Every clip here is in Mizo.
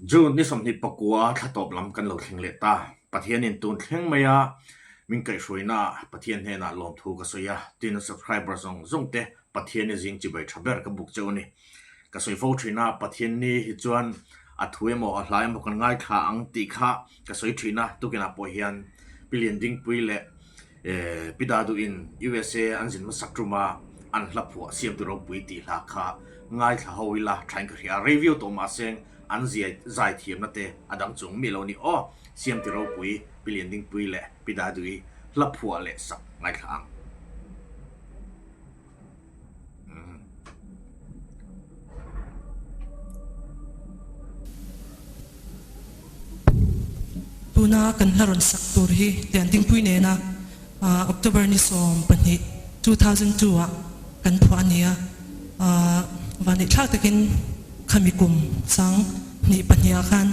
June ni 29 thla tawp lam kan lo thleng leh ta. Pathianin tun thleng maia min kaihhruaina Pathian hnenah lawmthu ka sawi a, tin subscriber zawng zawng te Pathian i zing chibai tha ber ka buk cheu a ni. Ka sawi fo thin a, Pathian ni hi chuan a thu emaw a hla emaw kan ngaithla ang tih kha ka sawi thin a, tukinah pawh hian Pi Liandingpui leh Pi Daduhin USA an zin hmasak tum a, an hla phuah Siamtu Ropui tih hla kha ngaithla ho ila thain ka hria a, rei viau tawh mahse an ziai zai thiamna te a dang chung mi lo ni aw, Siamtu Ropui, Pi Liandingpui leh Pi Dadui hla phuah leh sak ngaithla ang. Tuna kan hla rawn sak tur hi Liandingpui nena October ni 12, 2002 ah kan phuah a ni a. Vanneihthlak takin khami kum sang hnih pahnih ah khan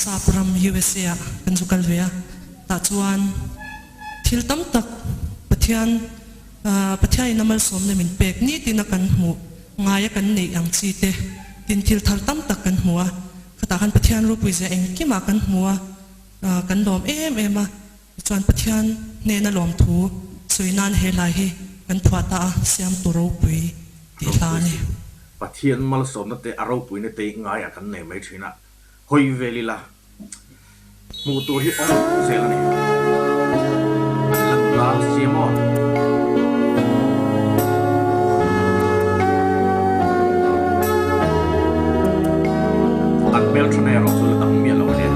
Sap ram USA ah kan zu kal ve a. Tah chuan thil tam tak Pathian Pathianin a malsawmna min pek nitin a kan hmuh ngaia kan neih ang chi te tin thil thar tam tak kan hmu a, khatah khan Pathian ropui zia engkimah kan hmu a, kan lawm em em a, tichuan Pathian hnena lawmthu sawi nan he hlai hi kan phuah ta a, Siamtu ropui tih hla a ni. Pathian malsawmna te a ropuina te ngaiah kan nei mai thin a, hawi vel ila. Hmuh tur hi awm zel a ni. An la nula si a maw? An hmeltha na erawh chu la dang miah lo a ni.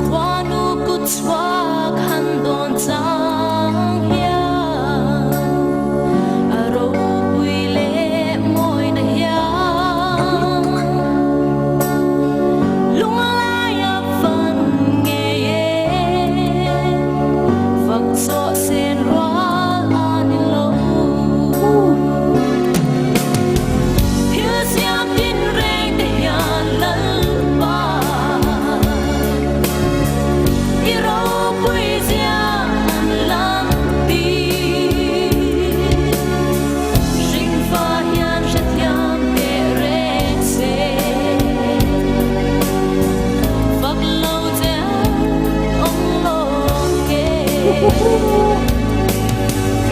Khuanu kut chhuak han dawn chang hian a ropui leh mawina hian Lunglaia fan ngei e fak chawh sen rual a ni lo. Thil siam tin reng te hian Lalpa i ropui zia an lan tir. Hringfa hian hrethiam teh reng se. Fak lo che awm lo nge.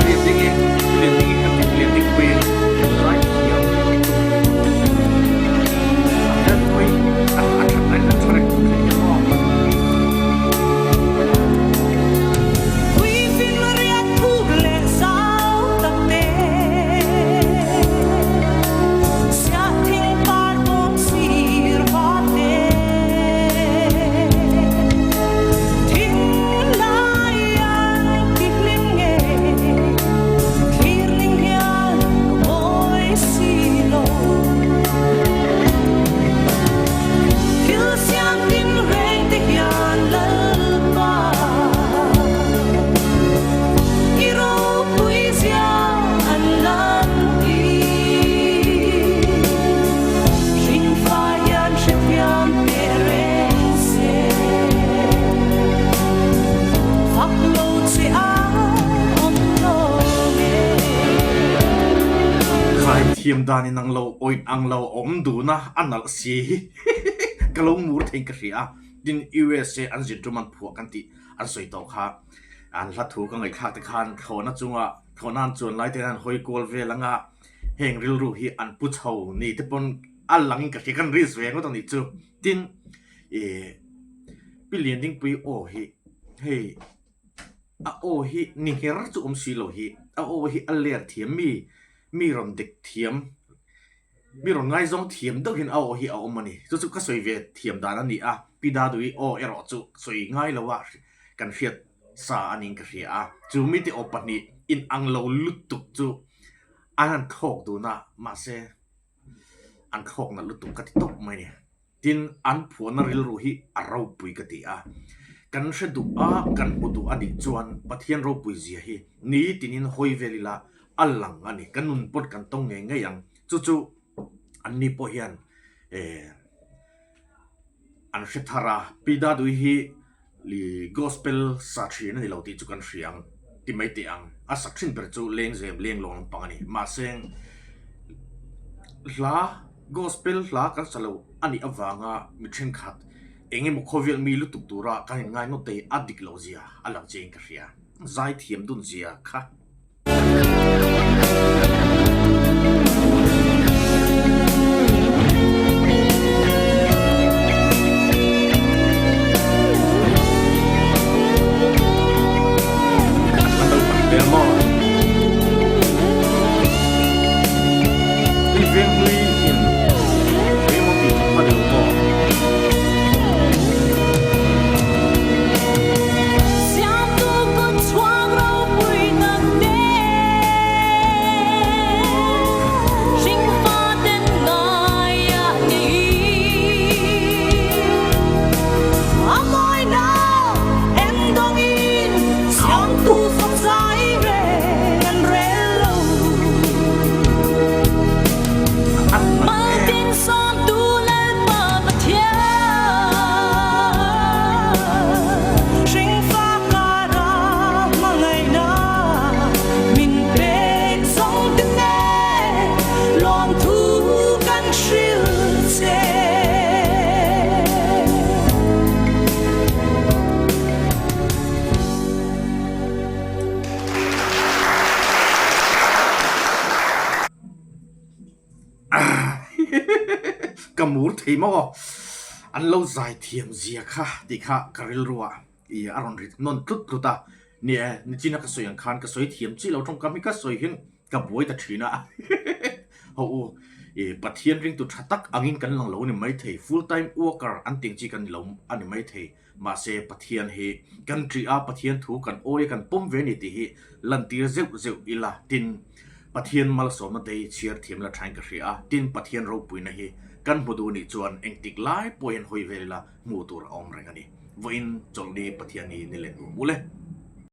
Liandingi, Liandingi ka ti, Liandingpui zai thiam lutuk. A hmel pawh hi a a that a tha reng thei em aw. Zai thiam dan in ang lo, awih ang lo a awm dun a, a nalh si hi ka lo mur thei ka hria a, tin USA an zin tum an phuah kan tih an sawi tawh kha an hla thu ka ngaihthlak te khan thlawhna chunga thlawhna an chuan lai te hian an hawi kual vel anga heng rilru hi an pu chho ni te pawn a langin ka hria kan risk ve ngawt a nih chu tin ih Pi Liandingpui aw hi hei a aw hi ni ngher chu awm si lo hi a aw hi a ler thiam mi mi rawn dek thiam. Mi rawn ngaizawng thiam deuh hian a aw hi a awm a ni. Chu chu ka sawi ve thiam dan a ni a, Pi Dadui aw erawh chu sawi ngai lo a kan hriat sa a niin ka hria a. Chu mite aw pahnih inang lo lutuk chu an han thlawk dun a, mahse an thlawk nalh lutuk ka ti tawp mai a ni. Tin, an phuahna rilru hi a ropui ka ti a. Kan hre duh a, kan hmu duh a nih chuan Pathian ropui zia hi ni tinin hawi vel ila a lang a ni. Kan nun pawt kan tawng ngei ngei ang. Chu chu anni pawh hian eh an hre thar a. Pi Dadui hi Gospel sa thin a ni lo tih chu kan hria ang ti mai teh ang. A sak thin ber chu Lengzem Lenglawng lampang a ni. Mahse hla. Gospel hla kan sa lo a nih avanga mi thenkhat eng emaw khawvel mi lutuk tura kan inngai nawt te a dik loh zia a lang chiangin ka hria. Zaithiam dun zia kha. Ka mur thei maw aw, an lo zai thiam zia kha tih kha ka rilru a, i a rawn rit nawn tlut tlut a, ni e, nichina ka sawi ang khan ka sawi thiam chi lo tawngkam hi ka sawi hian ka buai ta thin a, ho u, i Pathian ringtu tha tak angin kan lang lo a ni maithei, full time worker an tih ang chi kan ni lo a ni maithei. Mahse, Pathian hi kan ṭih a, Pathian thu kan awi a, kan pawm ve a ni tih hi lantir zeuh zeuh ila. Tin, Pathian malsawmna te hi chhiar thiam la ṭhain ka hria a, tin, Pathian ropuina hi kan hmu duh nih chuan engtik lai pawhin hawi vel ila hmuh tur a awm reng a ni. Vawiin chawlhni Pathian hi ni let nuam u le.